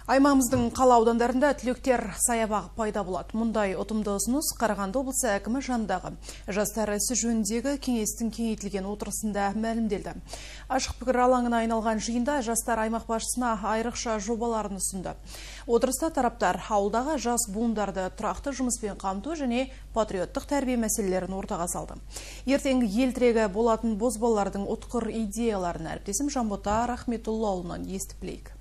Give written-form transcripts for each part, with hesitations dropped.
Аймағымыздың қала аудандарында түлектер саябағы пайда болады. Мұндай ұтымды ұсыныс Қарағанды облысы әкімі жанындағы жастар ісі жөніндегі кеңестің кеңейтілген отырысында мәлімделді. Ашық пікір алаңына айналған жиында жастар аймақ басшысына айрықша жобаларын ұсынды. Отырыста тараптар ауылдағы жас буындарды тұрақты жұмыспен қамту және патриоттық тәрбие мәселелерін ортаға салды. Ертеңгі ел тірегі болатын бозбалалардың ұтқыр идеяларын әріптесім Жанбота Рахметуллаұлынан естіп білейік.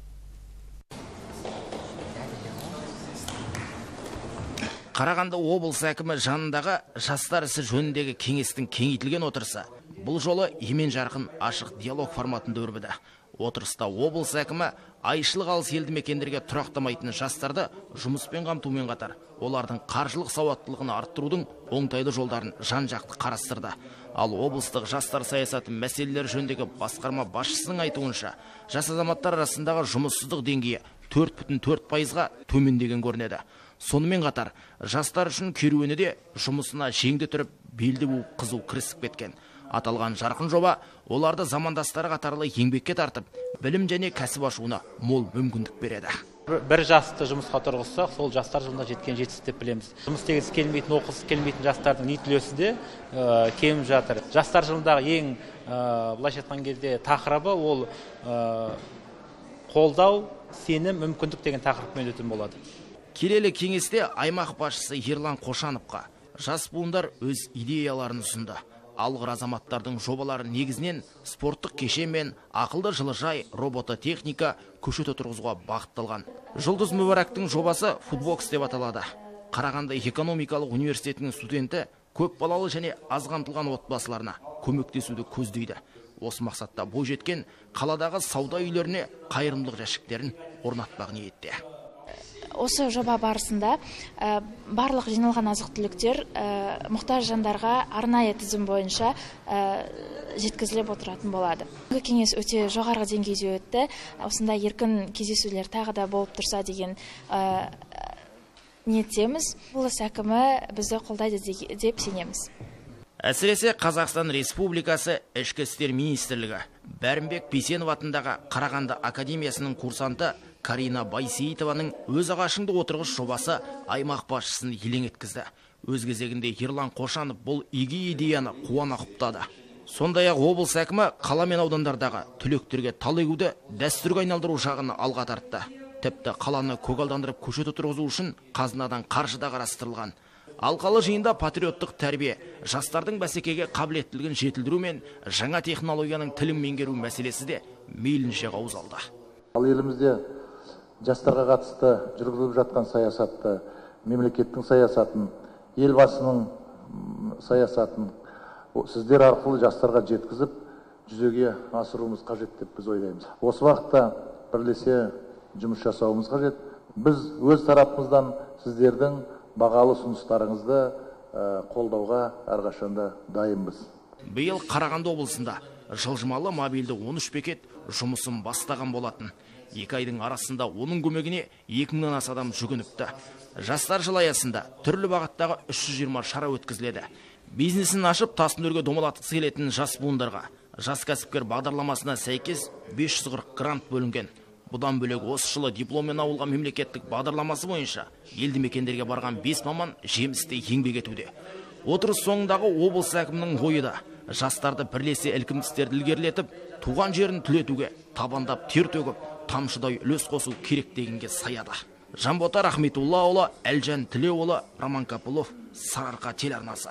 Қарағанды облысы әкімі жанындағы жастар ісі жөніндегі кеңестің кеңейтілген отырысы бұл жолы емен жарқын ашық диалог форматында өрбіді. Отырыста облыс әкімі айшылық алыс елді мекендерге тұрақтамайтын жастарды жұмыспен қамтумен қатар олардың қаржылық сауаттылығын арттырудың оңтайлы жолдарын жан-жақты қарастырды. Ал облыстық жастар саясаты мәселелері жөніндегі басқарма басшысының айтуынша, жас азаматтар арасындағы жұмыссыздық деңгейі 4,4%-ға төмендеген көрінеді. Сонымен қатар, жастар үшін керуені де жұмысына жеңді түріп, белді буып қызу кірісіп кеткен. Аталған жарқын жоба оларды замандастары қатарлы еңбекке тартып, білім және кәсіп ашуына мол мүмкіндік береді. Бір жасты жұмысқа тұрғызсақ, сол жастар жылында жеткен жетістік деп білеміз. Жұмыс істегісі келмейтін, оқығысы келмейтін жастардың ниет үлесі де кеміп жатыр. Жастар жылындағы ең былайша айтқан кезде тақырыбы ол қолдау, сенім, мүмкіндік деген тақырыппен өтетін болады. Келелі кеңесте аймақ басшысы Ерлан Қошановқа жас буындар өз идеяларын ұсынды. Алғыр азаматтардың жобалары негізінен спорттық кешен мен ақылды жылыжай, робототехника, көшет отырғызуға бағытталған. Жұлдыз Мүбарактың жобасы футбокс деп аталады. Қарағанды экономикалық университетінің студенті көп балалы және аз қамтылған отбасыларына көмектесуді көздейді. Осы мақсатта бойжеткен қаладағы сауда үйлеріне қайырымдылық жәшіктерін орнатпақ ниетте. Осы жоба барысында барлық жиналған азық-түліктер мұқтаж жандарға арнайы тізім бойынша жеткізіліп отыратын болады. Бүгінгі кеңес өте жоғарғы деңгейде өтті. Осындай еркін кездесулер тағы да болып тұрса деген ниеттеміз. Облыс әкімі бізді қолдайды деп сенеміз. Әсіресе Қазақстан Республикасы Ішкі істер министрлігі Бәрімбек Бейсенов атындағы Қарағанды академиясының курсанты Карина Байсейітованың өз ағашыңды отырғыз жобасы аймақ басшысын елең еткізді. Өз кезегінде Ерлан Қошанов бұл игі идеяны қуана құптады. Сондай-ақ облыс әкімі қала мен аудандардағы түлектерге тал егуді дәстүрге айналдыру жағын алға тартты. Тіпті қаланы көгалдандырып көшет отырғызу үшін қазынадан қаржы да қарастырылған. Алқалы жиында патриоттық тәрбие, жастардың бәсекеге қабілеттілігін жетілдіру мен жаңа технологияның тілін меңгеру мәселесі де мейлінше қаузалды. Ал елімізде жастарға қатысты жүргізіліп жатқан саясатты, мемлекеттің саясатын, елбасының саясатын сіздер арқылы жастарға жеткізіп, жүзеге асыруымыз қажет деп біз ойлаймыз. Осы уақытта бірлесе жұмыс жасауымыз қажет. Біз өз тарапымыздан сіздердің бағалы ұсыныстарыңызды қолдауға әрқашанда дайынбыз. Биыл Қарағанды облысында жылжымалы мобильді 13 бекет жұмысын бастаған болатын. 2 айдың арасында оның көмегіне 2000-нан аса адам жүгініпті. Жастар жылы аясында түрлі бағыттағы 320 шара өткізіледі. Бизнесін ашып, тасын өрге домалатқысы келетін жас буындарға жас кәсіпкер бағдарламасына сәйкес 540 грант бөлінген. Бұдан бөлек осы жылы дипломмен ауылға мемлекеттік бағдарламасы бойынша елді мекендерге барған 5 маман жемісті еңбек етуде. Отырыс соңындағы облыс әкімінің ойы да жастарды бірлесе ілкімді істерді ілгерілетіп, туған жерін түлетуге табандап тер төгіп, тамшыдай үлес қосу керек дегенге саяды. Жанбота Рахметуллаұлы, Әлжан Тілеуұлы, Роман Капылов, Сарыарқа телеарнасы.